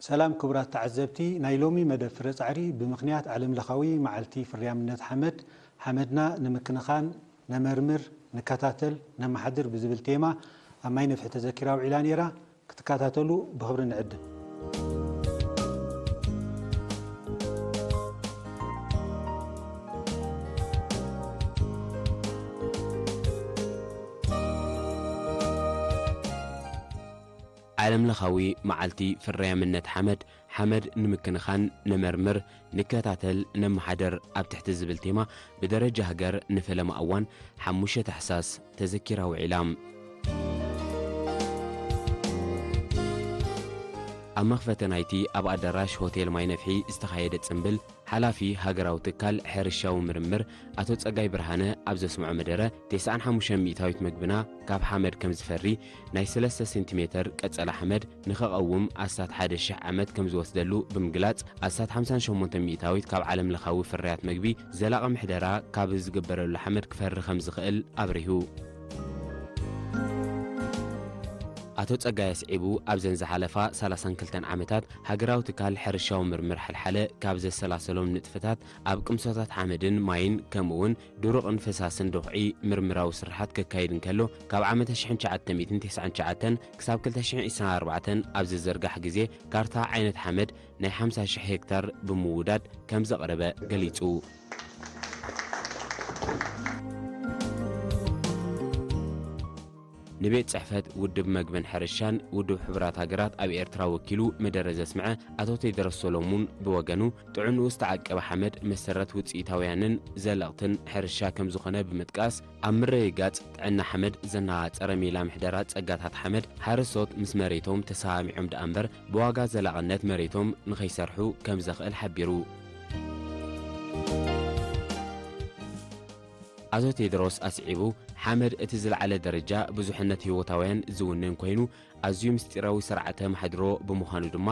ሰላም ክቡራት ተዓዘብቲ፣ ናይ ሎሚ መደብ ፍረ ጻዕሪ ብምኽንያት ዓለምለኻዊ መዓልቲ ፍርያምነት ሓመድ፣ ሓመድና ንምክንኻን ነመርምር፣ ንከታተል፣ ነመሓድር ብዝብል ቴማ ኣብ ማይ ነፍሒ ተዘኪራ ውዒላ ነይራ። ክትከታተሉ ብኽብሪ ንዕድም። ዓለምለኻዊ መዓልቲ ፍርያምነት ሓመድ፣ ሓመድ ንምክንኻን ነመርምር፣ ንከታተል፣ ነመሓደር ኣብ ትሕቲ ዝብል ቴማ ብደረጃ ሃገር ንፈለማ እዋን ሓሙሽተ ታሕሳስ ተዘኪራ ውዒላ። ኣብ መኽፈቲ ናይቲ ኣብ ኣዳራሽ ሆቴል ማይ ነፍሒ ዝተኻየደ ጽምብል፣ ሓላፊ ሃገራዊ ትካል ሕርሻዊ ምርምር ኣቶ ጸጋይ ብርሃነ ኣብ ዘስምዖ መደረ፣ ተስዓን ሓሙሽተን ሚእታዊት መግብና ካብ ሓመድ ከም ዝፈሪ፣ ናይ ሰለስተ ሴንቲሜተር ቀጸላ ሓመድ ንኸቐውም ኣስታት ሓደ ሽሕ ዓመት ከም ዝወስደሉ ብምግላጽ፣ ኣስታት ሓምሳን ሸሞንተን ሚእታዊት ካብ ዓለምለኻዊ ፍርያት መግቢ ዘላቒ ምሕደራ ካብ ዝግበረሉ ሓመድ ክፈሪ ከም ዝኽእል ኣብሪሁ። ኣቶ ጸጋይ ኣስዒቡ፣ ኣብዘን ዝሓለፋ ሰላሳን ክልተን ዓመታት ሃገራዊ ትካል ሕርሻዊ ምርምር ሓልሓለ ካብ ዘሰላሰሎም ንጥፈታት፣ ኣብ ቅምሶታት ሓመድን ማይን ከምኡውን ድሩቕን ፈሳስን ዶኽዒ ምርምራዊ ስርሓት ከካይድ እንከሎ፣ ካብ ዓመት ሽሕን ትሽዓተ ሚእትን ተስዓን ትሽዓተን ክሳብ ክልተ ሽሕን ዕስራን ኣርባዕተን ኣብ ዝዝርጋሕ ግዜ ካርታ ዓይነት ሓመድ ናይ ሓምሳ ሽሕ ሄክታር ብምውዳድ ከም ዘቕረበ ገሊጹ። ንቤት ጽሕፈት ውድብ መግብን ሕርሻን ውድብ ሕቡራት ሃገራት ኣብ ኤርትራ ወኪሉ መደረ ዘስምዐ ኣቶ ቴድሮስ ሰሎሙን ብወገኑ፣ ጥዕንኡ ዝተዓቀበ ሓመድ መሰረት ውጽኢታውያንን ዘለቕትን ሕርሻ ከም ዝኾነ ብምጥቃስ፣ ኣብ ምርግጋጽ ጥዕና ሓመድ ዘነጻጸረ ሜላ ምሕደራ ጸጋታት ሓመድ፣ ሓረስቶት ምስ መሬቶም ተሰማሚዖም ደኣ እምበር፣ ብዋጋ ዘላቕነት መሬቶም ንኸይሰርሑ ከም ዘኽእል ሓቢሩ። ኣቶ ቴድሮስ ኣስዒቡ፣ ሓመድ እቲ ዝለዓለ ደረጃ ብዙሕነት ህይወታውያን ዝውንን ኮይኑ፣ ኣዝዩ ምስጢራዊ ስርዓተ ማሕድሮ ብምዃኑ ድማ፣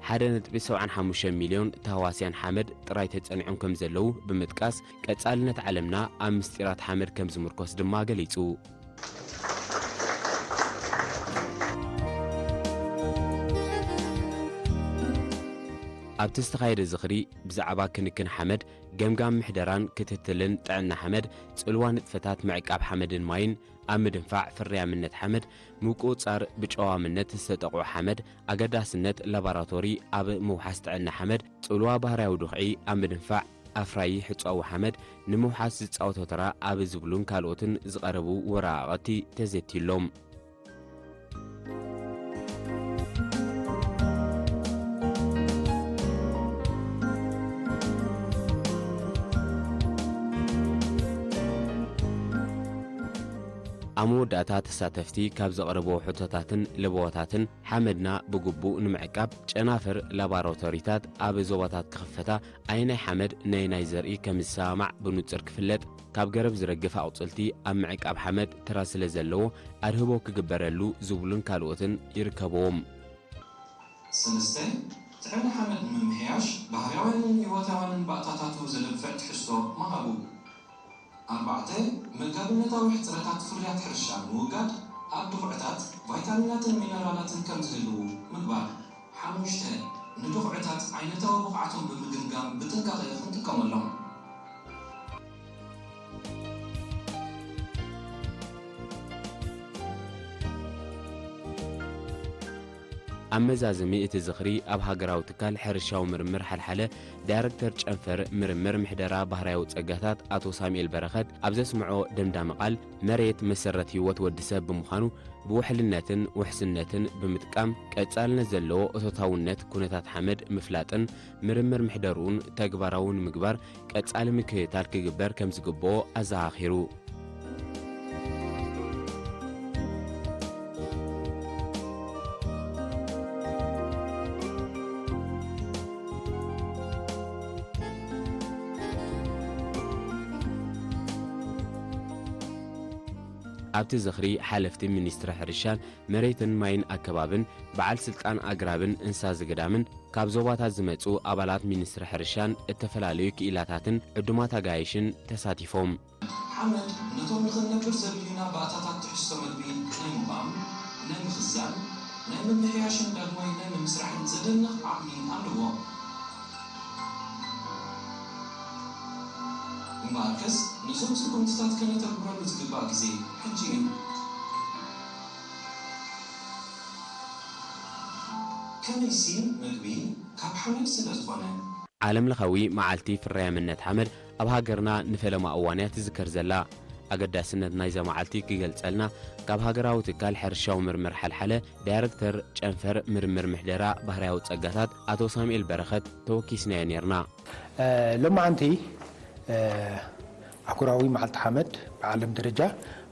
ሓደ ነጥቢ ሰብዓን ሓሙሽተን ሚልዮን ተህዋስያን ሓመድ ጥራይ ተጸኒዖም ከም ዘለዉ ብምጥቃስ፣ ቀጻልነት ዓለምና ኣብ ምስጢራት ሓመድ ከም ዝምርኮስ ድማ ገሊጹ። ኣብቲ ዝተኻየደ ዝኽሪ፣ ብዛዕባ ክንክን ሓመድ፣ ገምጋም ምሕደራን ክትትልን ጥዕና ሓመድ፣ ጽልዋ ንጥፈታት ምዕቃብ ሓመድን ማይን ኣብ ምድንፋዕ ፍርያምነት ሓመድ፣ ምቁጽጻር ብጨዋምነት ዝተጠቕዑ ሓመድ፣ ኣገዳስነት ላቦራቶሪ ኣብ ምውሓስ ጥዕና ሓመድ፣ ጽልዋ ባህርያዊ ዱኽዒ ኣብ ምድንፋዕ ኣፍራዪ ሕጻዊ ሓመድ ንምውሓስ ዝጻወቶ ተራ ኣብ ዝብሉን ካልኦትን ዝቐረቡ ወረቓቕቲ ተዘትዩሎም። ኣብ መወዳእታ ተሳተፍቲ ካብ ዘቕረብዎ ሕቶታትን ለበዋታትን፣ ሓመድና ብግቡእ ንምዕቃብ ጨናፍር ላቦራቶሪታት ኣብ ዞባታት ክኽፈታ፣ ኣየናይ ሓመድ ነየናይ ዘርኢ ከም ዝሰማማዕ ብንጹር ክፍለጥ፣ ካብ ገረብ ዝረግፍ ኣቑጽልቲ ኣብ ምዕቃብ ሓመድ ተራ ስለ ዘለዎ ኣድህቦ ክግበረሉ ዝብሉን ካልኦትን ይርከብዎም። ሰለስተ፣ ጥዕና ሓመድ ንምምሕያሽ ባህርያውያንን ህይወታውያንን ባእታታቱ ዘደንፍዕ ትሕዝቶ ምሃቡ። ኣርባዕተ፣ መጋቢነታዊ ሕጽረታት ፍርያት ሕርሻ ንምውጋድ ኣብ ድኹዕታት ቫይታሚናትን ሚነራላትን ከም ዝህልዉ ምግባር። ሓሙሽተ፣ ንድኹዕታት ዓይነታዊ ብቕዓቶም ብምግምጋም ብጥንቃቐ ክንጥቀመሎም። ኣብ መዛዘሚ እቲ ዝኽሪ ኣብ ሃገራዊ ትካል ሕርሻዊ ምርምር ሓልሓለ ዳይረክተር ጨንፈር ምርምር ምሕደራ ባህርያዊ ጸጋታት ኣቶ ሳሙኤል በረኸት ኣብ ዘስምዖ ደምዳሚ ቃል፣ መሬት መሰረት ህይወት ወዲ ሰብ ብምዃኑ ብውሕልነትን ውሕስነትን ብምጥቃም ቀጻልነት ዘለዎ እቶታውነት ኩነታት ሓመድ ምፍላጥን ምርምር ምሕደርኡን ተግባራዊ ንምግባር ቀጻሊ ምክትታል ክግበር ከም ዝግብኦ ኣዘኻኺሩ። ኣብቲ ዝኽሪ ሓለፍቲ ሚኒስትሪ ሕርሻን መሬትን ማይን ኣከባብን በዓል ስልጣን ኣግራብን እንስሳ ዘገዳምን ካብ ዞባታት ዝመጹ ኣባላት ሚኒስትሪ ሕርሻን እተፈላለዩ ክኢላታትን ዕዱማት ኣጋይሽን ተሳቲፎም። ሓመድ ነቶም ንኽንነብር ዘድልዩና ባእታታት ትሕዝቶ መግቢ ናይ ምዃን፣ ናይ ምኽዛን፣ ናይ ምምሕያሽን ዳግማይ ናይ ምምስራሕን ዘደንቕ ዓቕሚ ኣለዎ። እምበኣርከስ፣ ነዞም ስጉምትታት ከነተግብረሉ ዝግባእ ግዜ ሕጂ እዩ። ከመይሲ፣ መግቢ ካብ ሓመድ ስለ ዝኾነ። ዓለምለኻዊ መዓልቲ ፍርያምነት ሓመድ ኣብ ሃገርና ንፈለማ እዋን እያ ትዝከር ዘላ። ኣገዳስነት ናይዛ መዓልቲ ክገልጸልና፣ ካብ ሃገራዊ ትካል ሕርሻዊ ምርምር ሓልሓለ ዳይረክተር ጨንፈር ምርምር ምሕደራ ባህርያዊ ጸጋታት ኣቶ ሳሙኤል በረኸት ተወኪስናዮ ኔርና። እ፣ ሎማዓንቲ፣ እ፣ ኣህጉራዊ መዓልቲ ሓመድ ብዓለም ደረጃ፣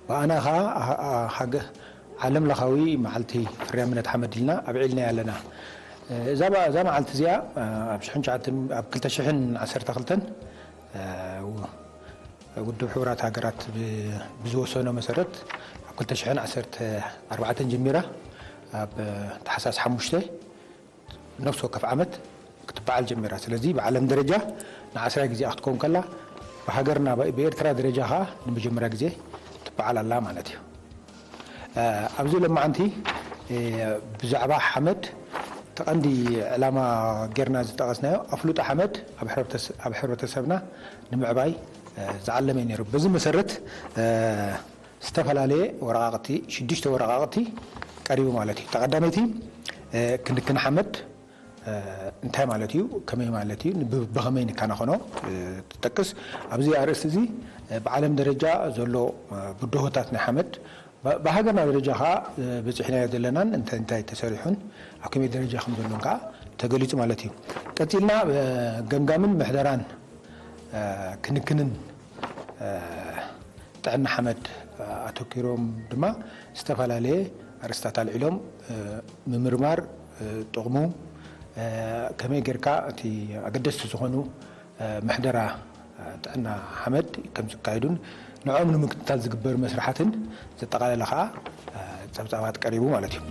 ብኣና ኸኣ ኣ-፣ ኣ-፣ ሃገ-፣ ዓለምለኻዊ መዓልቲ ፍርያምነት ሓመድ ኢልና ኣብዒልናያ ኣለና። እ፣ እዛ ባ-፣ እዛ መዓልቲ እዚኣ፣ እ፣ ኣብ ሽሕን ትሽዓተን፣ ኣብ ክልተ ሽሕን ዓሰርተ ክልተን፣ እ፣ ው-፣ ውድብ ሕቡራት ሃገራት ብ-፣ ብዝወሰኖ መሰረት፣ ኣብ ክልተ ሽሕን ዓሰርተ ኣርባዕተን ጀሚራ፣ ኣብ ታሕሳስ ሓሙሽተ ነፍሲ ወከፍ ዓመት ክትበዓል ጀሚራ። ስለዚ ብዓለም ደረጃ ንዓስራይ ግዜ ክትከውን ከላ፣ ብሃገርና፣ ብ-፣ ብኤርትራ ደረጃ ኸኣ ንመጀመርያ ግዜ ትበዓል ኣላ ማለት እዩ። እ፣ ኣብዚ ሎማዓንቲ፣ እ፣ ብዛዕባ ሓመድ እቲ ቀንዲ ዕላማ ጌርና ዝጠቐስናዮ፣ ኣፍልጦ ሓመድ ኣብ ሕብረተስ-፣ ኣብ ሕብረተሰብና ንምዕባይ፣ እ፣ ዝዓለመ እዩ ነይሩ። በዚ መሰረት፣ እ፣ ዝተፈላለየ ወረቓቕቲ፣ ሽዱሽተ ወረቓቕቲ ቀሪቡ ማለት እዩ። እቲ ቀዳመይቲ፣ እ፣ ክንክን ሓመድ፣ እ፣ እንታይ ማለት እዩ? ከመይ ማለት እዩ? ብ-፣ ብኸመይ ንከናኸኖ፣ እ፣ ትጠቅስ። ኣብዚ ኣርእስቲ እዚ፣ እ፣ ብዓለም ደረጃ ዘሎ፣ እ፣ ብድሆታት ናይ ሓመድ፣ ብ-፣ ብሃገርና ደረጃ ኸኣ፣ እ፣ በጺሕናዮ ዘለናን እንታይ እንታይ ተሰሪሑን ኣብ ከመይ ደረጃ ከም ዘሎን ከኣ ተገሊጹ ማለት እዩ። ቀጺልና፣ እ፣ ገምጋምን ምሕደራን፣ እ፣ ክንክንን፣ እ፣ ጥዕና ሓመድ ኣተኲሮም ድማ ዝተፈላለየ ኣርእስታት ኣልዒሎም፣ እ፣ ምምርማር፣ እ፣ ጥቕሙ፣ እ፣ ከመይ ጌርካ እቲ ኣገደስቲ ዝኾኑ፣ እ፣ ምሕደራ፣ እ፣ ጥዕና ሓመድ ከም ዝካየዱን ንዕኦም ንምክትታል ዝግበር መስርሓትን ዘጠቓለለ ኸኣ፣ እ፣ ጸብጻባት ቀሪቡ ማለት እዩ።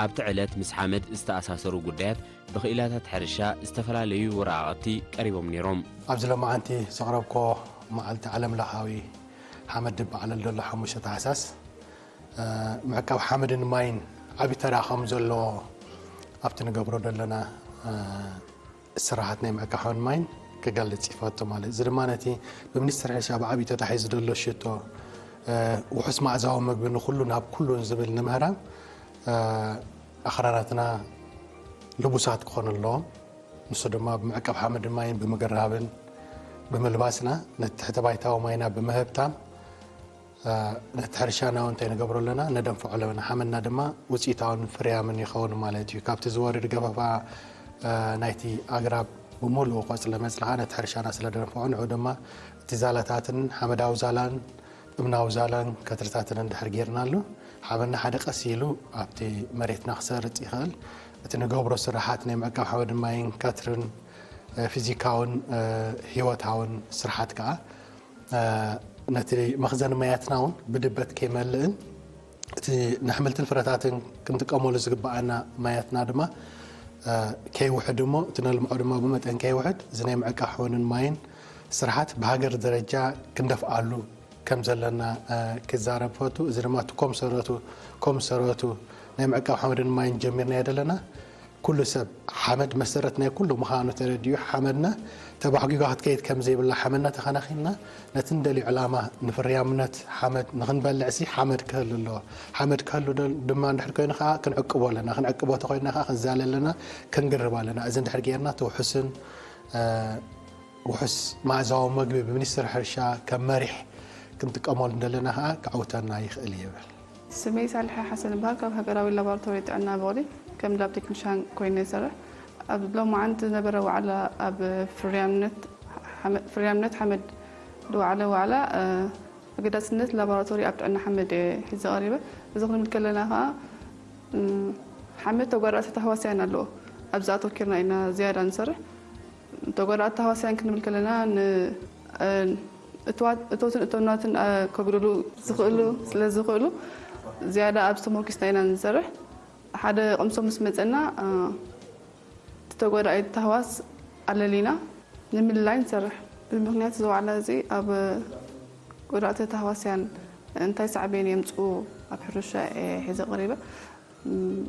ኣብቲ ዕለት ምስ ሓመድ ዝተኣሳሰሩ ጉዳያት ብኽኢላታት ሕርሻ ዝተፈላለዩ ወረቓቕቲ ቀሪቦም ነይሮም። ኣብዚ ሎማዓንቲ ዘቕረብኮ መዓልቲ ዓለምለኻዊ ሓመድ ዝበዓለሉ ዘሎ ሓሙሽተ ታሕሳስ፣ እ፣ ምዕቃብ ሓመድን ማይን ዓቢ ተራ ከም ዘለዎ ኣብቲ ንገብሮ ዘለና፣ እ፣ ስራሓት ናይ ምዕቃብ ሓመድን ማይን ክገልጽ ይፈቱ ማለት እዩ። እዚ ድማ ነቲ ብሚኒስትሪ ሕርሻ ብዓቢ ተታሒዙ ዘሎ ሽቶ፣ እ፣ ውሑስ መኣዛዊ መግቢ ንኹሉ ናብ ኩሉ ዝብል ንምህራም፣ እ፣ ኣኽራናትና ልቡሳት ክኾኑ ኣለዎም። ንሱ ድማ ብምዕቃብ ሓመድን ማይን ብምግራብን ብምልባስና ነቲ ትሕተ ባይታዊ ማይና ብምህብታም፣ እ፣ ነቲ ሕርሻና እውን እንታይ ንገብሮ ኣለና? ነደንፍዖ ኣለና። ሓመድና ድማ ውፅኢታውን ፍርያምን ይኸውን ማለት እዩ። ካብቲ ዝወርድ ገፈፋ፣ እ፣ ናይቲ ኣግራብ ብምሉኡ ቆፅሊ መፅሊ ከዓ ነቲ ሕርሻና ስለ ደንፍዖ፣ ንዑ ድማ እቲ ዛላታትን ሓመዳዊ ዛላን እምናዊ ዛላን ከትርታትን እንድሕር ጌርናሉ፣ ሓመድና ሓደ ቀስ ኢሉ ኣብቲ መሬትና ክሰርጽ ይኽእል። እቲ ንገብሮ ስራሓት ናይ ምዕቃብ ሓመድን ማይን ከትርን፣ እ፣ ፊዚካውን፣ እ፣ ህይወታውን ስራሓት ከኣ፣ እ፣ ነቲ መኽዘን ማያትና እውን ብድበት ከይመልእን እቲ ንኣሕምልትን ፍረታትን ክንጥቀመሉ ዝግብኣና ማያትና ድማ፣ እ፣ ከይውሕድ እሞ እቲ ነልምዖ ድማ ብመጠን ከይውሕድ እዚ ናይ ምዕቃብ ሓመድን ማይን ስራሓት ብሃገር ደረጃ ክንደፍኣሉ ከም ዘለና፣ እ፣ ክዛረብ ፈቱ። እዚ ድማ እቲ ኮም ሰረቱ፣ ኮም ሰረቱ ናይ ምዕቃብ ሓመድን ማይን ጀሚርናዮ ዘለና። ኩሉ ሰብ ሓመድ መሰረት ናይ ኩሉ ምዃኑ ተረዲኡ፣ ሓመድና ተባሕጒጓ ክትከይድ ከም ዘይብላ፣ ሓመድና ተኸናኺንና ነቲ ንደልዮ ዕላማ ንፍርያምነት ሓመድ ንኽንበልዕሲ ሓመድ ክህሉ ኣለዎ። ሓመድ ክህሉ ደል-፣ ድማ እንድሕር ኮይኑ ከኣ ክንዕቅቦ ኣለና። ክንዕቅቦ ተኾይንና ከኣ ክንዛለ ኣለና፣ ክንግርብ ኣለና። እዚ እንድሕር ጌርና እቲ ውሑስን፣ እ፣ ውሑስ መኣዛዊ መግቢ ብሚኒስትሪ ሕርሻ ከም መሪሕ ክንጥቀመሉ እንደለና ከኣ ከዕውተና ይኽእል እዩ ይብል። ስመይ ሳልሐ ሓሰን እበሃል። ካብ ሃገራዊ ላቦራቶሪ ጥዕና በቕሊ ከም ላብ ቴክኒሻን ኮይነ ይሰርሕ። ኣብ ሎማዓንቲ ዝነበረ ዋዕላ ኣብ ፍርያምነት ሓመ-፣ ፍርያምነት ሓመድ ዝወዓለ ዋዕላ፣ እ፣ ኣገዳስነት ላቦራቶሪ ኣብ ጥዕና ሓመድ እየ ሒዘ ቀሪበ። እዚ ክንብል ከለና ከኣ፣ እም፣ ሓመድ ተጓዳእቲ ተህዋስያን ኣለዎ። ኣብዚ ኣተኪርና ኢና ዝያዳ ንሰርሕ። ተጓዳእቲ ተህዋስያን ክንብል ከለና ን-፣ እ፣ እትዋት-፣ እቶትን እቶናትን፣ እ፣ ከጉድሉ ዝኽእሉ ስለ ዝኽእሉ ዝያዳ ኣብዚ ተመርኪስና ኢና ንሰርሕ። ሓደ ቅምሶ ምስ መጸና፣ እ፣ እቲ ተጓዳኢ ተህዋስ ኣለሊና ንምልላይ ንሰርሕ። ብምኽንያት እዚ ዋዕላ እዚ ኣብ ጎዳእቲ ተህዋስያን እንታይ ሳዕቤን የምፅኡ ኣብ ሕርሻ እየ ሒዘ ቀሪበ።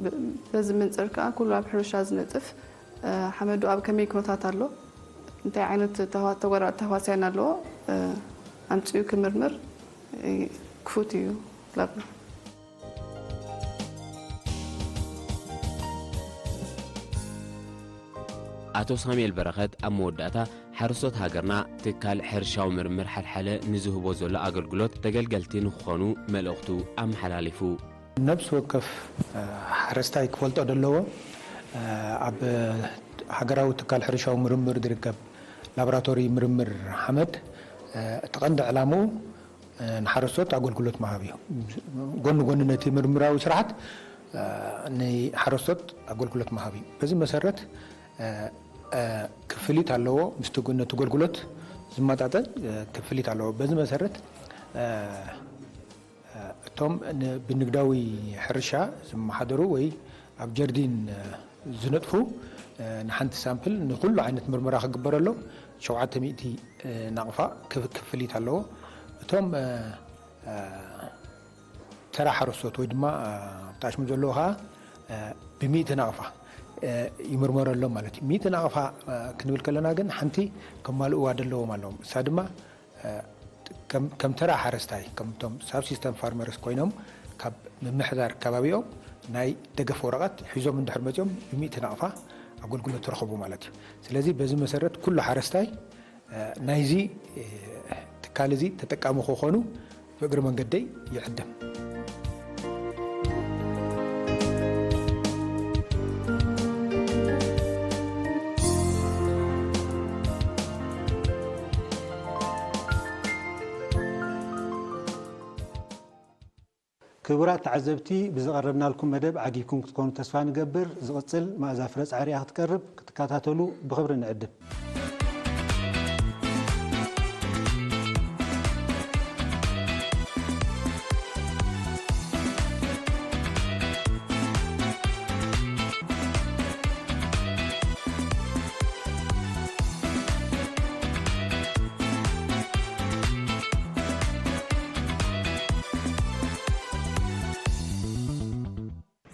ብ-፣ በዚ መንፅር ከዓ ኩሉ ኣብ ሕርሻ ዝነጥፍ፣ እ፣ ሓመዱ ኣብ ከመይ ኩነታት ኣሎ፣ እንታይ ዓይነት ተህዋ-፣ ተጎዳእቲ ተህዋስያን ኣለዎ፣ እ፣ ኣምፅኡ ክምርምር፣ እ፣ ክፉት እዩ ክለብና። ኣቶ ሳሙኤል በረኸት ኣብ መወዳእታ፣ ሓረስቶት ሃገርና ትካል ሕርሻዊ ምርምር ሓልሓለ ንዝህቦ ዘሎ ኣገልግሎት ተገልገልቲ ንክኾኑ መልእኽቱ ኣመሓላሊፉ። ነብሲ ወከፍ ሓረስታይ ክፈልጦ ዘለዎ፣ ኣብ ሃገራዊ ትካል ሕርሻዊ ምርምር ዝርከብ ላቦራቶሪ ምርምር ሓመድ፣ እቲ ቀንዲ ዕላምኡ ንሓረስቶት ኣገልግሎት ምሃብ እዩ። ጎኒ ጎኒ ነቲ ምርምራዊ ስራሓት ንሓረስቶት ኣገልግሎት ምሃብ እዩ። በዚ መሰረት ክፍሊት ኣለዎ፣ ምስቲ ጎ-፣ ነቲ ኣገልግሎት ዝመጣጠን ክፍሊት ኣለዎ። በዚ መሰረት እቶም ን-፣ ብንግዳዊ ሕርሻ ዝመሓደሩ ወይ ኣብ ጀርዲን ዝነጥፉ ንሓንቲ ሳምፕል ንኹሉ ዓይነት ምርመራ ክግበረሎም ሸውዓተ ሚእቲ ናቕፋ ክፍ-፣ ክፍሊት ኣለዎ። እቶም ተራ ሓረስቶት ወይ ድማ ኣብቲ ኣሽሙ ዘለዉ ከዓ ብሚእቲ ናቕፋ ይምርመረሎም ማለት እዩ። ሚእቲ ናቕፋ ክንብል ከለና ግን ሓንቲ ከማልእዋ ዘለዎም ኣለዎም። እሳ ድማ ከም፣ ከም ተራ ሓረስታይ፣ ከምቶም ሳብ ሲስተም ፋርመርስ ኮይኖም ካብ ምምሕዳር ከባቢኦም ናይ ደገፍ ወረቐት ሒዞም እንድሕር መፂኦም ብሚእቲ ናቕፋ ኣገልግሎት ትረኽቡ ማለት እዩ። ስለዚ በዚ መሰረት ኩሉ ሓረስታይ ናይዚ ትካል እዚ ተጠቃሚ ክኾኑ ብእግሪ መንገደይ ይዕድም። ክቡራት ተዓዘብቲ፣ ብዝቐረብናልኩም መደብ ዓጊብኩም ክትኮኑ ተስፋ ንገብር። ዝቕጽል መኣዛ ፍረ ጻዕሪ እያ ክትቀርብ፣ ክትከታተሉ ብኽብሪ ንዕድም።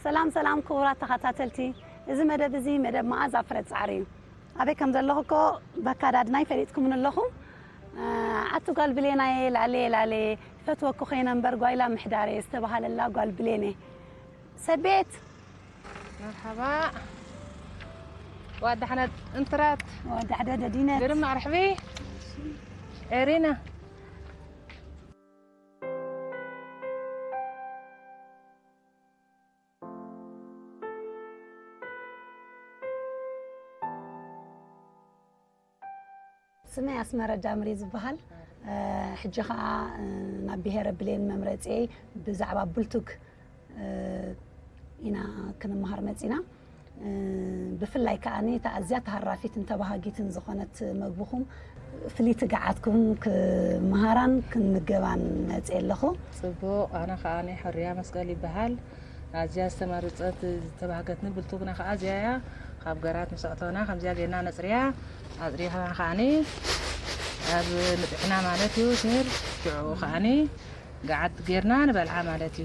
ሰላም ሰላም ክቡራት ተኸታተልቲ፣ እዚ መደብ እዚ መደብ መኣዛ ፍረ ጻዕሪ እዩ። ኣበይ ከም ዘለኹ እኮ በካዳድናይ ፈሊጥኩምኒ ኣለኹም። ኣቲ ጓል ብሌናየ ላለየ ላለየ፣ ይፈትወኪ ኮይነ እምበር ጓይላ ምሕዳረየ ዝተባሃለላ ጓል ብሌነ። ሰቤት! መርሓባ። ዋዳሕነት እንትራት። ዋዳሕደ ደዲነት። ግርም ኣርሕቢ። ኤሪና። ስመይ ኣስመረ ዳምሪ ዝበሃል። ሕጂ ኸዓ ናብ ብሄረ ብሌን መምረፂየይ ብዛዕባ ብልቱግ ኢና ክንመሃር መፂና። ብፍላይ ከዓ እታ ኣዝያ ተሃራፊትን ተባሃጊትን ዝኾነት መግብኹም ፍልይቲ ገዓትኩም ክመሃራን ክንምገባን መፅየ ኣለኹ። ፅቡቕ፣ ኣነ ከዓ ሕርያ መስቀል ይበሃል። ኣዝያ ዝተመርፀት ዝተባህገትኒ ብልቱግና ከዓ እዚኣ እያ። ካብ ገራት ምስ ኣእተውና ከምዚኣ ጌርና ነፅርያ። ኣፅሪኻ ከዓኒ ኣብ ንጥዕና ማለት እዩ ሽር ሽዑ ከዓኒ ገዓት ጌርና ንበልዓ ማለት እዩ።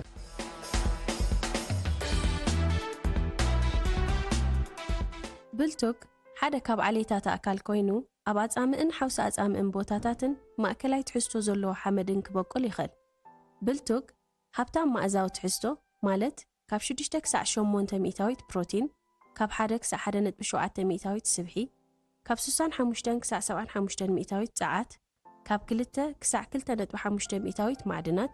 ብልቱግ ሓደ ካብ ዓሌታት ኣእካል ኮይኑ፣ ኣብ ኣጻምእን ሓውሲ ኣጻምእን ቦታታትን ማእከላይ ትሕዝቶ ዘለዎ ሓመድን ክበቁል ይኽእል። ብልቱግ ሃብታም መኣዛዊ ትሕዝቶ፣ ማለት ካብ ሽዱሽተ ክሳዕ ሸሞንተ ሚእታዊት ፕሮቲን፣ ካብ ሓደ ክሳዕ ሓደ ነጥቢ ሸውዓተ ሚእታዊት ስብሒ፣ ካብ ስሳን ሓሙሽተን ክሳዕ ሰብዓን ሓሙሽተን ሚእታዊት ጸዓት፣ ካብ ክልተ ክሳዕ ክልተ ነጥቢ ሓሙሽተ ሚእታዊት ማዕድናት፣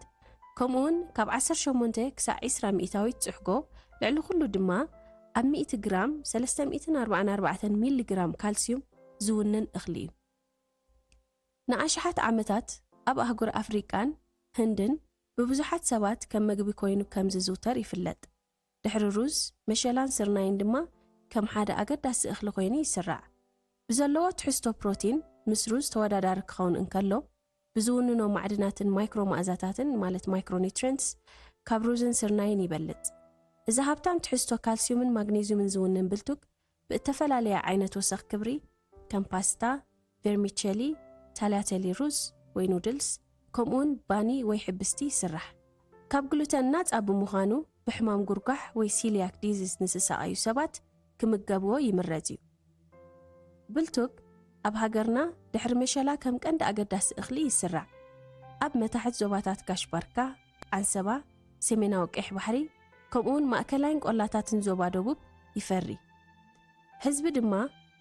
ከምኡውን ካብ ዓሰርተ ሸሞንተ ክሳዕ ዕስራ ሚእታዊት ጽሕጎ፣ ልዕሊ ኩሉ ድማ ኣብ ሚእቲ ግራም ሰለስተ ሚእትን ኣርባዓን ኣርባዕተን ሚሊ ግራም ካልስዩም ዝውንን እኽሊ እዩ። ንኣሽሓት ዓመታት ኣብ ኣህጉር ኣፍሪቃን ህንድን ብብዙሓት ሰባት ከም መግቢ ኮይኑ ከም ዝዝውተር ይፍለጥ። ድሕሪ ሩዝ፣ መሸላን ስርናይን ድማ ከም ሓደ ኣገዳሲ እኽሊ ኮይኑ ይስራዕ። ብዘለዎ ትሕዝቶ ፕሮቲን ምስ ሩዝ ተወዳዳሪ ክኸውን እንከሎ፣ ብዝውንኖ ማዕድናትን ማይክሮ መኣዛታትን ማለት ማይክሮኒትሪየንትስ ካብ ሩዝን ስርናይን ይበልጽ። እዚ ሃብታም ትሕዝቶ ካልስዩምን ማግኔዝዩምን ዝውንን ብልቱግ ብእተፈላለየ ዓይነት ወሰኽ ክብሪ ከም ፓስታ፣ ቬርሚቸሊ፣ ታልያተሊ ሩዝ ወይ ኑድልስ፣ ከምኡውን ባኒ ወይ ሕብስቲ ይስራሕ። ካብ ግሉተን ናጻ ብምዃኑ ብሕማም ጉርጓሕ ወይ ሲሊያክ ዲዚዝ ንዝሰቓዩ ሰባት ክምገብዎ ይምረጽ እዩ። ብልቱግ ኣብ ሃገርና ድሕሪ መሸላ ከም ቀንዲ ኣገዳሲ እኽሊ ይስራዕ። ኣብ መታሕት ዞባታት ጋሽ ባርካ፣ ዓንሰባ፣ ሰሜናዊ ቀይሕ ባሕሪ፣ ከምኡውን ማእከላይን ቆላታትን ዞባ ደቡብ ይፈሪ። ህዝቢ ድማ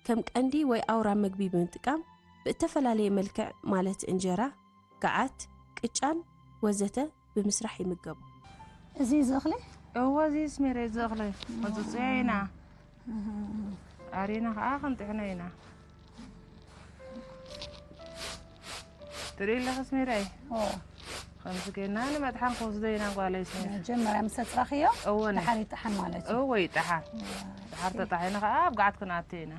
ከም ቀንዲ ወይ ኣውራ መግቢ ብምጥቃም ብእተፈላለየ መልክዕ ማለት እንጀራ፣ ገዓት፣ ቅጫን ወዘተ ብምስራሕ ይምገቡ። እዚ እዩ ዝእኽሊ? እወ፣ እዚ ስሜረ እዚ እኽሊ ክንጽጽዮ ኢና። ኣሪና ኸዓ ክንጥሕኖ ኢና። ትርኢ ኣለኺ ስሜረ? እወ። ከምዚ ጌርና ንመጥሓን ክወስዶ ኢና ጓለይ ስሜረ። መጀመርያ ምስ ኣጽራኽዮ እወ፣ ነ- ድሓር ይጠሓን ማለት እዩ። እወ፣ ይጠሓን። እወ። ድሓር ተጣሒኑ ኸዓ ኣብ ገዓት ክንኣቱ ኢና።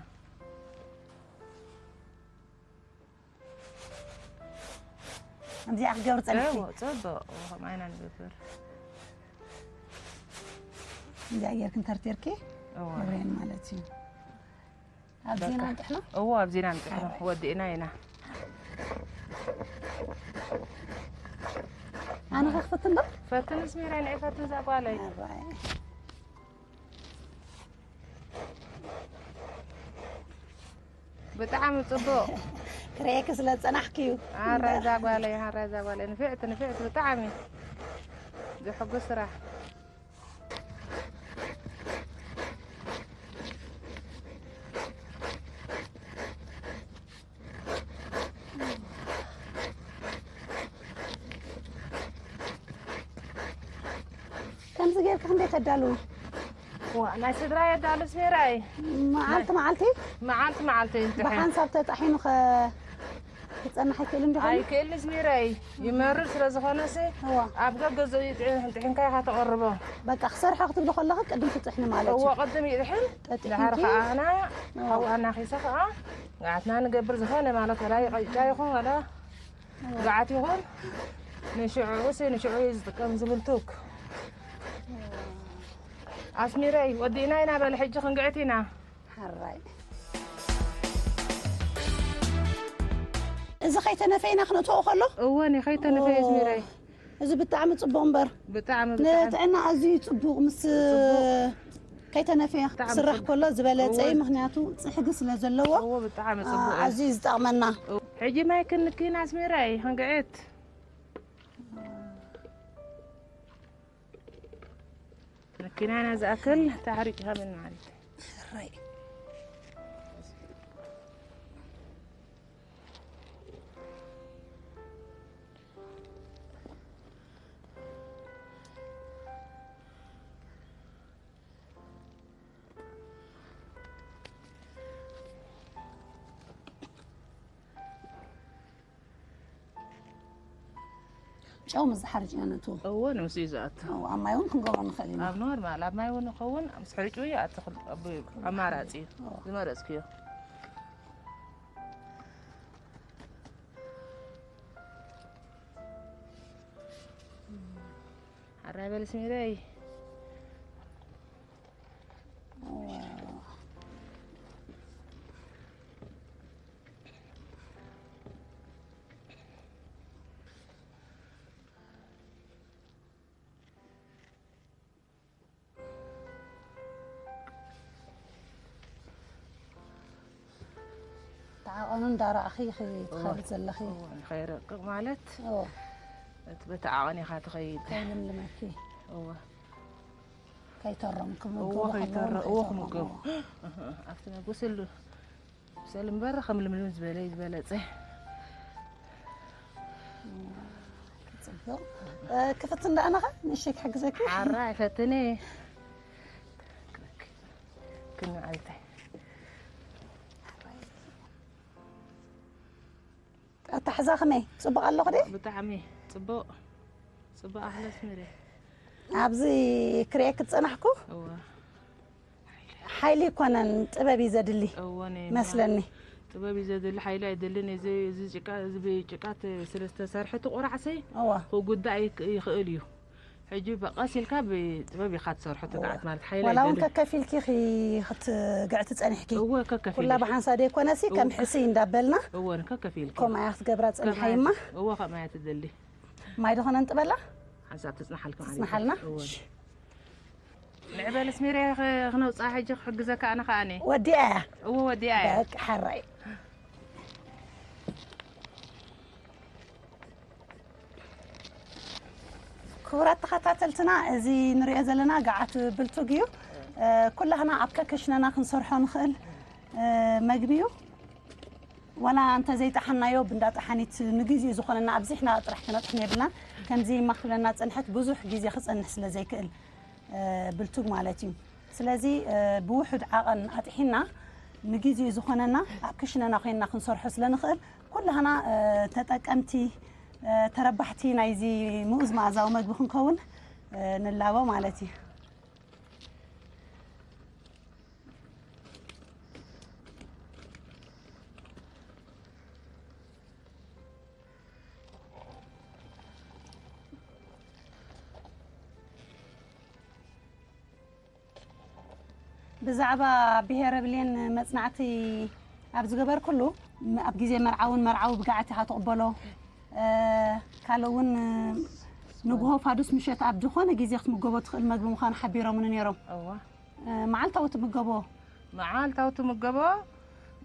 ከምዚኣ ክገብር ጸኒሕኪ? እወ፣ ጽቡቕ። እወ፣ ከምኣ ኢና ንገብር። ከምዚኣ ጌርክን ተርቲርኪ እወ። ክብሬን ማለት እዩ። ኣብዚና በቃ። ንጥሕኖ? እወ፣ ኣብዚና ንጥሕኖ። ኣረ። ወዲእና ኢና። ኣነ ከ ክፍትን ዶ? ፈትን ስሚራይ፣ ንዒ ፈትን እዛ ጓለይ። ኣራይ። ብጣዕሚ ጽቡቕ። ክርእየኪ ስለ ዝጸናሕኩ እዩ። ሓራይ እዛ ጓለይ፣ ሓራይ እዛ ጓለይ። ንፍዕቲ፣ ንፍዕቲ ብጣዕሚ። ዘሐጉስ ስራሕ። ከምዚ ጌርካ ክንደይ ተዳልው? ዋ፣ ናይ ስድራ የዳሉ ስሜራይ። መዓልቲ መዓልቲ? መዓልቲ መዓልቲ ይጥሕን። ብሓንሳብ ተጣሒኑ ከ ክጸንሕ ኣይክእልን ዶ ይኸውን? ኣይክእልን ስሜራይ። ይመርር ስለ ዝኾነሲ፣ እዋ። ኣብ ገገዝኡ ይጥሕን፣ ጥሒንካ ኢኻ ተቕርቦ። በቃ ክሰርሖ ክትብሊ ከለኺ ቅድም ትጥሕኒ ማለት እዩ። እዎ፣ ቅድም ይጥሕን። ጠጢሕንኪ? ድሓር ከኣ ኣና እዎ። ሓዊ ኣናኺሰ ከኣ፣ ገዓትና ንገብር ዝኾነ ማለት ወላ ይቐጫ ይኹን ወላ እዎ። ገዓት ይኹን፣ ንሽዑ ሲ ንሽዑ እዩ ዝጥቀም ዝብል ቱክ። ኣስሚረይ፣ ወዲእና ኢና በል፣ ሕጂ ክንግዕት ኢና። ሓራይ። እዚ ከይተነፈየና ክነእትዎ ከሎ? እወ፣ ከይተነፈየ ኦ፣ ኣስሚረይ። እዚ ብጣዕሚ ጽቡቕ እምበር። ብጣዕሚ፣ ብጣዕሚ። ንጥዕና ኣዝዩ ጽቡቕ ምስ ጽቡቕ። ከይተነፈየ ብጣዕሚ ክስራሕ ጽቡቕ። ከሎ ዝበለጸ እዩ፣ እወ። ምኽንያቱ ጽሕጊ ስለ ዘለዎ፣ እወ፣ ብጣዕሚ አ፣ ጽቡቕ እዩ። ኣዝዩ ዝጠቕመና። እወ። ሕጂ ማይ ክንክን ኣስሚረይ፣ ክንግዕት። መኪናና ዝኣክል ተሓሪጭ ሃበን ማለት። ሕራይ። ጨው ምስ ዝሓርጭ ኢና ነእትዎ። እወ፣ ንሱ እዩ ዝኣቱ። እወ፣ ኣብ ማይ እውን ክንገብሮ ንኽእል ኢና። ኣብ ኖርማል፣ ኣብ ማይ እውን ይኸውን፣ ምስ ሕርጭ እውን ይኣቱ፣ ክል-፣ ኣብ-፣ ኣማራጺ እዩ። እወ። ዝመረጽክዮ። ሓራይ በል ስሚረይ። እወ። ተዓቐኑ እንዳረኣኺ ኢኺ ትኸዲ እወ። ዘለኺ። እወ፣ ንኸይረቅቕ ማለት እወ። እቲ በቲ ዓቐን ኢኻ ትኸይድ። ከይልምልመኪ። እወ። ከይተሮም ክምገቡ እወ፣ ከይተሮ-፣ ከለዉ እወ፣ ከይተሮም። ክምገቡ። እወ። እህ፣ ኣብቲ መጉ ስሉ ሰል እምበር ከም ልምልም ዝበለ እዩ ዝበለጸ። ጽቡቕ። እ፣ ክፍትን ደኣ ነኸ? ንእሽተይ ክሕግዘኪ? ሓራ ኣይፈትን እየ። ክንዓይታይ። ኣታሕዛ ከመይ? ጽቡቕ ኣለኹ ደ? ብጣዕሚ ጽቡቕ። ጽቡቕ ኣሕለስ ምረ። ኣብዚ ክሪኤ ክጸናሕኩ? እወ። ሓይሊ ኣይኮነን፣ ጥበብ እዩ ዘድሊ እወ፣ ነይና። መስለኒ። ጥበብ እዩ ዘድሊ፣ ሓይሊ ኣይደልን። እዚ፣ እዚ ጭቃ፣ እዚ ብጭቃ ተ-፣ ስለ ዝተሰርሐ እቲ ቁራዕሲ እወ። ክጉዳእ ይክ-፣ ይኽእል እዩ። ሕጂ በቐስ ኢልካ ብጥበብ ኢኻ ትሰርሖ፣ እቲ ገዓት ማለት ሓይላ ዋላ እውን ኣይደልን። ከከፊልኪ ኺ- ክትግዕቲ ጸኒሕኪ። እወ፣ ከከፊለ። ኩላ ብሓንሳብ ዘይኮነሲ ከም እወ። ሕስይ እንዳበልና እወ፣ ንከከፊልኪ። ከምኣ ክትገብራ ጸኒሓ ከምኣ ይማ። እወ፣ ከምኣ እያ ትደሊ። ማይ ዶ ኾነ ንጥበላ? ሓንሳብ ትጽናሓልካ ማለት እዩ። ትጽናሓልና? እወ። እሺ። ንዕበል ስሚረ ኽ- ክነውፅኣ ሕጂ ክሕግዘካ ኣነ ከኣኒ። ወዲኣ እያ። እወ፣ ወዲኣ እያ። በቃ ሓራይ። ክቡራት ተኸታተልትና፣ እዚ ንሪኦ ዘለና ገዓት ብልቱግ እዩ። እ፣ ኩላህና ኣብ ከክሽነና ክንሰርሖ ንኽእል፣ እ፣ መግቢ እዩ። ዋላ እንተ ዘይጠሓናዮ፣ ብእንዳ ጠሓኒት ንግዜኡ ዝኾነና ኣብዚሕና ጥራሕ ክነጥሕን የብልናን። ከምዚ ማኽብለና ጽንሐት ብዙሕ ግዜ ክጸንሕ ስለ ዘይክእል፣ እ፣ ብልቱግ ማለት እዩ። ስለዚ፣ እ፣ ብውሑድ ዓቐን ኣጥሒና ንግዜኡ ዝኾነና ኣብ ክሽነና ኮይንና ክንሰርሖ ስለ ንኽእል፣ ኩላህና፣ እ፣ ተጠቀምቲ፣ እ፣ ተረባሕቲ ናይዚ ምኡዝ መኣዛዊ መግቢ ክንከውን፣ እ፣ ንላቦ ማለት እዩ። ብዛዕባ ብሄረ ብሌን መጽናዕቲ ኣብ ዝገበርኩሉ፣ ም-፣ ኣብ ግዜ መርዓ እውን መርዓዊ ብገዓት ኢኻ ትቕበሎ። እ፣ ካልእ እውን፣ እ፣ ንግሆ ፋዱስ ምሸት ኣብ ዝኾነ ግዜ ክትምገቦ ትኽእል መግቢ ምዃኑ ሓቢሮምኒ ነይሮም። እዋ። እ፣ መዓልታዊ ትምገቦ? መዓልታዊ ትምገቦ፣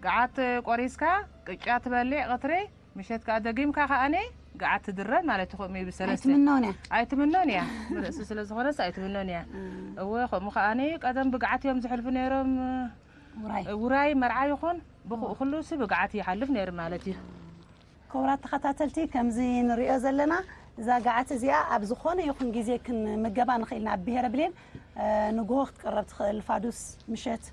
ገዓት ቆሪስካ፣ ቅጫ ትበልዕ ቀትሪ፣ ምሸት ከኣ ደጊምካ ከኣኒ ገዓት ትድረር ማለት እዩ። ከምኡ ብሰለስተ። ኣይትምኖን እያ። ኣይትምኖን እያ። ንርእሲ ስለ ዝኾነስ ኣይትምኖን እያ። እም። እወ፣ ከምኡ ከኣኒ ቀደም ብገዓት እዮም ዝሕልፉ ነይሮም። ውራይ። ውራይ መርዓ ይኹን፣ ብኹ-፣ ኩሉ ሲ ብገዓት ይሓልፍ ነይሩ ማለት እዩ። ክቡራት ተኸታተልቲ፣ ከምዚ ንሪኦ ዘለና፣ እዛ ገዓት እዚኣ ኣብ ዝኾነ ይኹን ግዜ ክንምገባ ንኽእል ኢና። ኣብ ብሄረ ብሌን፣ እ፣ ንግሆ ክትቀረብ ትኽእል፣ ፋዱስ ምሸት፣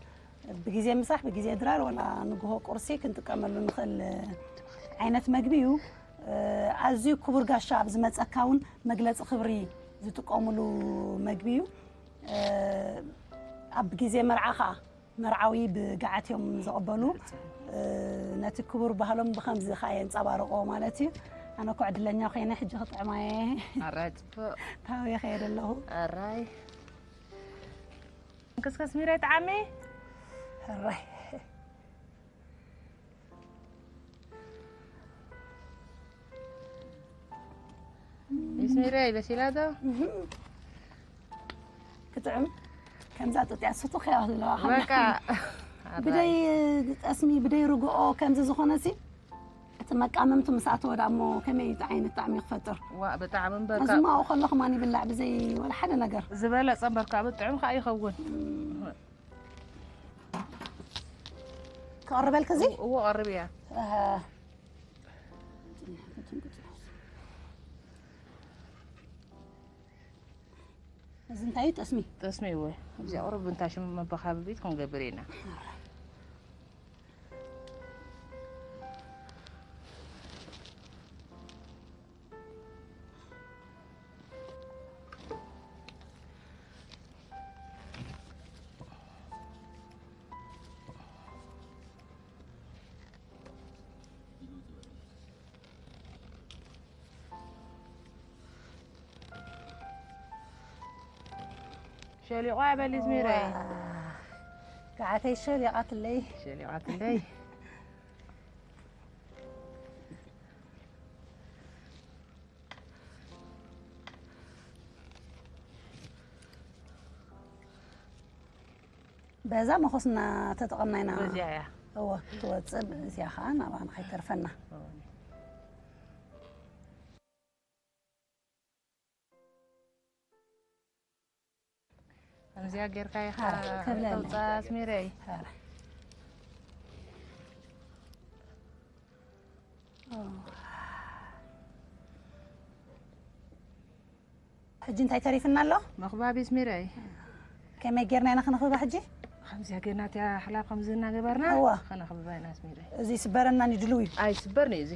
ብግዜ ምሳሕ፣ ብግዜ ድራር፣ ወላ ንግሆ ቁርሲ ክንጥቀመሉ ንኽእል ዓይነት መግቢ እዩ። እ፣ ኣዝዩ ክቡር ጋሻ ኣብ ዝመጸካ እውን መግለጺ ክብሪ ዝጥቀሙሉ መግቢ እዩ። እ፣ ኣብ ግዜ መርዓ ኸኣ መርዓዊ ብገዓት እዮም ዝቕበሉ። እ፣ ነቲ ክቡር ባህሎም ብኸምዚ ኸኣ የንጸባርቖ ማለት እዩ። ኣነ እኮ ዕድለኛ ኮይነ ሕጂ ክጥዕማ እየ። ኣራይ ጽቡቕ። ታው እየ ከየደ ኣለኹ። ኣራይ። እንክስከስ ሚረይ ጠዓሚ? ኣራይ። ኢስሚረይ በሲላ ዶ? እህም። ክጥዕም። ከምዛ ጥጥያ ስቱኽ እያ ዘለዋ። በቃ። ብደይ ጠስሚ፣ ብደይ ርግኦ ከምዚ ዝኾነ ሲ፣ እቲ መቃመምቲ ምስ ኣተወ ደኣ እሞ ከመይ ዓይነት ጣዕሚ ክፈጥር? ዋ፣ ብጣዕሚ እምበር እዚ ካብ ማኡ ከለኹ ማን ይብላዕ ብዘይ ወላ ሓደ ነገር? ዝበለጸ እምበር ካብ ጥዑም ከኣ ይኸውን። ክቐርበልክ እዚ? እዎ፣ ቀርብ እያ። ኣሃ። እዚ እንታይ እዩ? ጠስሚ? ጠስሚ እወ። ኣብዚ ኣቕርብ እንታይ ሽም መበኻብቢት ክንገብር ኢና። ሸሊቋ በሊ ዝሚረይ። ዋ፣ ገዓተይ ሸሊቓትለይ። ሸሊቓትለይ። በዛ መኾስና ተጠቐምና ኢና። በዚኣ እያ። እወ፣ ትወፅእ፣ እዚኣ ኸዓ ናባና ከይተርፈና። እወ። ከምዚኣ ጌርካ ኢኻ ሃረ፣ ከብለኒ። ተውፅኣ ኣስሚረይ። ሃረ። ኦ። ሕጂ እንታይ ተሪፍና ኣሎ? መኽባብ ኣስሚረይ። ከመይ ጌርና ኢና ከነኽብባ ሕጂ? ከምዚኣ ጌርና እቲኣ ሓላብ ከምዚ እናገበርና እዋ። ከነኽብባ ኢና ኣስሚረይ። እዚ ይስበረና ድልው እዩ። ኣይስበርን እዩ እዚ።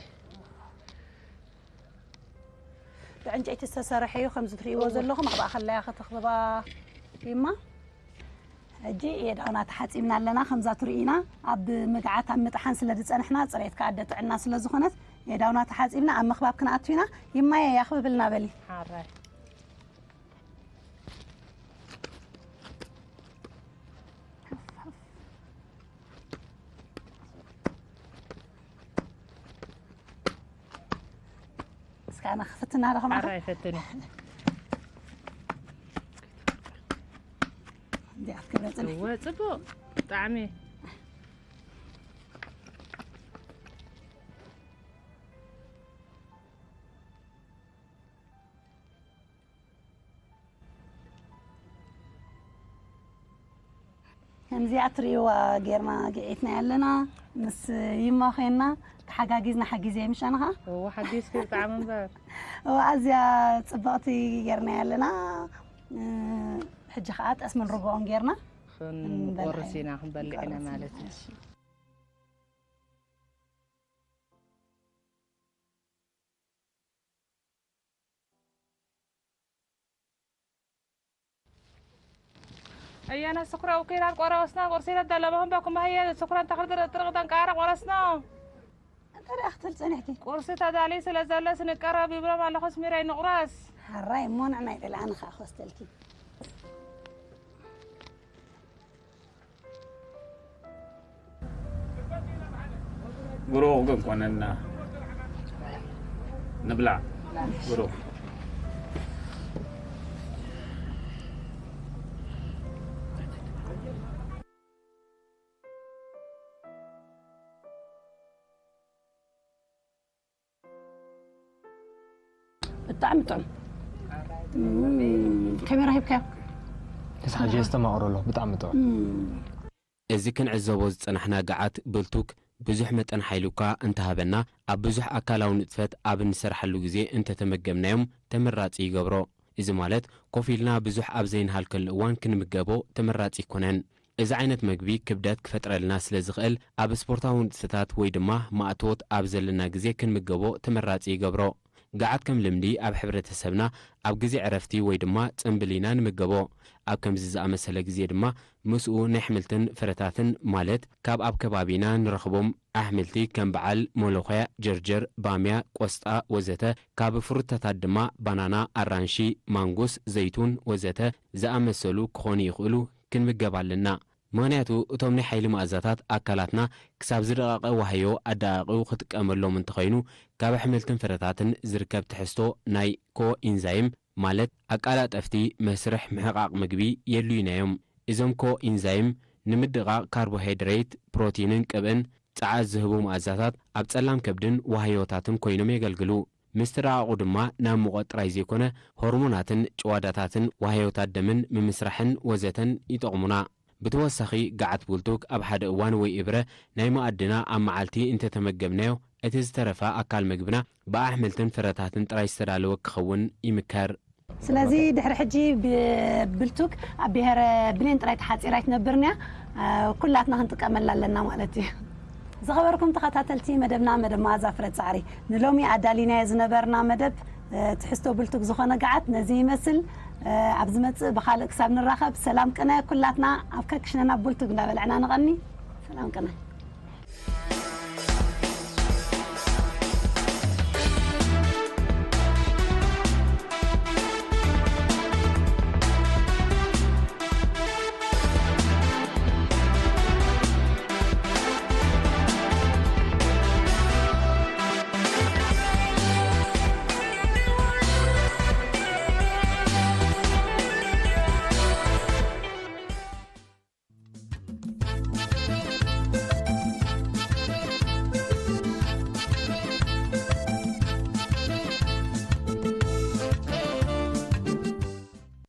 ብዕንጨይቲ ዝተሰርሐ እዩ፣ ከምዚ ትርእይዎ ዘለኹም ኣብ ማእኸል እያ ከተኽብባ ይማ። ሕጂ የእዳውና ተሓፂብና ኣለና፣ ከምዛ ትርእዩና ኣብ ምግዓት ኣብ ምጥሓን ስለ ዝፀንሕና፣ ፅሬት ከኣ ኣደ ጥዕና ስለ ዝኾነት የእዳውና ተሓፂብና ኣብ ምኽባብ ክንኣቱ ኢና። ይማየ ያኽብብልና በሊ። ሓራይ። ኣነ ክፍትና ኣለኹ ማኻ። ሓራይ ፈትኒ። እንዲኣ ክትገብረ ጽንሕ። እወ ጽቡቕ ብጣዕሚ። ከምዚኣ ትርእይዋ ጌርና ግዒትና ኣለና። ምስ ይማ ኮይና ተሓጋጊዝና ሓጊዘ ምሻንኻ። እወ ሓጊዝኪ ብጣዕሚ እምበር። እዋ ኣዝያ ጽብቕቲ ጌርና ኣለና። እ፣ ሕጂ ከዓ ጠስምን ርግኦን ጌርና ክንቆርስ ኢና ክንበልዕ ኢና ማለት እዩ። ኣያና ስኩራ ውኪላት ቆራወስና ቁርሲ ለዳለበኹም በኩም ሃየ ስኩራን ተኽል ጥርጥርቅ ደንቃረ ቆረስኖ እንታይ ደኣ ክትብል ጸኒሕኪ? ቁርሲ ተዳልዩ ስለ ዘሎ ስንቀረብ ይብሎም ኣለኹስ ሚረይ ንቑረስ። ሓራይ እሞ ንዕና ይደልኣኒ ከዓ ክወስደልኪ። ብሩኽ ግን ኮነና ንብላ። ብሩኽ። ብጣዕሚ ጥዑም። እም፣ ካሜራ ሂብካዮ? ክሳብ ሕጂ የስተማቕሮ ኣሎ። ብጣዕሚ ጥዑም። እም፣ እዚ ክንዕዘቦ ዝጸናሕና ገዓት ብልቱክ ብዙሕ መጠን ሓይሊ እኳ እንተሃበና፣ ኣብ ብዙሕ ኣካላዊ ንጥፈት ኣብ እንሰርሓሉ ግዜ እንተተመገብናዮም ተመራጺ ይገብሮ። እዚ ማለት ኮፍ ኢልና ብዙሕ ኣብ ዘይንሃልከሉ እዋን ክንምገቦ ተመራጺ ኣይኮነን። እዚ ዓይነት መግቢ ክብደት ክፈጥረልና ስለ ዝኽእል ኣብ ስፖርታዊ ንጥፈታት ወይ ድማ ማእቶት ኣብ ዘለና ግዜ ክንምገቦ ተመራጺ ይገብሮ። ገዓት ከም ልምዲ ኣብ ሕብረተሰብና ኣብ ግዜ ዕረፍቲ ወይ ድማ ጽምብል ኢና ንምገቦ። ኣብ ከምዚ ዝኣመሰለ ግዜ ድማ ምስኡ ናይ ኣሕምልትን ፍረታትን ማለት ካብ ኣብ ከባቢና ንረኽቦም ኣሕምልቲ ከም በዓል ሞሎኾያ፣ ጀርጀር፣ ባምያ፣ ቆስጣ ወዘተ ካብ ፍሩታታት ድማ ባናና፣ ኣራንሺ፣ ማንጎስ፣ ዘይቱን ወዘተ ዝኣመሰሉ ክኾኑ ይኽእሉ ክንምገብ ኣለና። ምኽንያቱ እቶም ናይ ሓይሊ መኣዛታት ኣካላትና ክሳብ ዝደቐቐ ዋህዮ ኣደቓቒቑ ክጥቀመሎም እንተኾይኑ ካብ ኣሕምልትን ፍረታትን ዝርከብ ትሕዝቶ ናይ ኮ ኢንዛይም ማለት ኣቃላጠፍቲ መስርሕ ምሕቓቕ ምግቢ የድልዩና እዮም። እዞም ኮ ኢንዛይም ንምድቓቕ ካርቦሃይድሬት፣ ፕሮቲንን ቅብእን ጸዓት ዝህቡ መኣዛታት ኣብ ጸላም ከብድን ዋህዮታትን ኮይኖም የገልግሉ። ምስትርቓቑ ድማ ናብ ሙቐት ጥራይ ዘይኮነ ሆርሞናትን ጭዋዳታትን ዋህዮታት ደምን ምምስራሕን ወዘተን ይጠቕሙና። ብተወሳኺ ገዓት ቡልቱክ ኣብ ሓደ እዋን ወይ እብረ ናይ መኣድና ኣብ መዓልቲ እንተተመገብናዮ እቲ ዝተረፈ ኣካል መግብና ብኣሕምልትን ፍረታትን ጥራይ ዝተዳለወ ክኸውን ይምከር። ስለዚ ድሕሪ ሕጂ ብ-፣ ብልቱክ ኣብ ብሄረ ብሌን ጥራይ ተሓጺራ ኣይትነብርን እያ። አ፣ ኩላትና ክንጥቀመላ ኣለና ማለት እዩ። ዝኸበርኩም ተኸታተልቲ መደብና፣ መደብ መኣዛ ፍረ ጻዕሪ፣ ንሎሚ ኣዳሊናዮ ዝነበርና መደብ፣ እ፣ ትሕዝቶ ብልቱክ ዝኾነ ገዓት ነዚ ይመስል። እ፣ ኣብ ዝመጽእ ብኻልእ ክሳብ ንራኸብ ሰላም ቅነ። ኩላትና ኣብ ከክሽነና ብልቱክ እንዳበልዕና ንቐኒ። ሰላም ቅነ።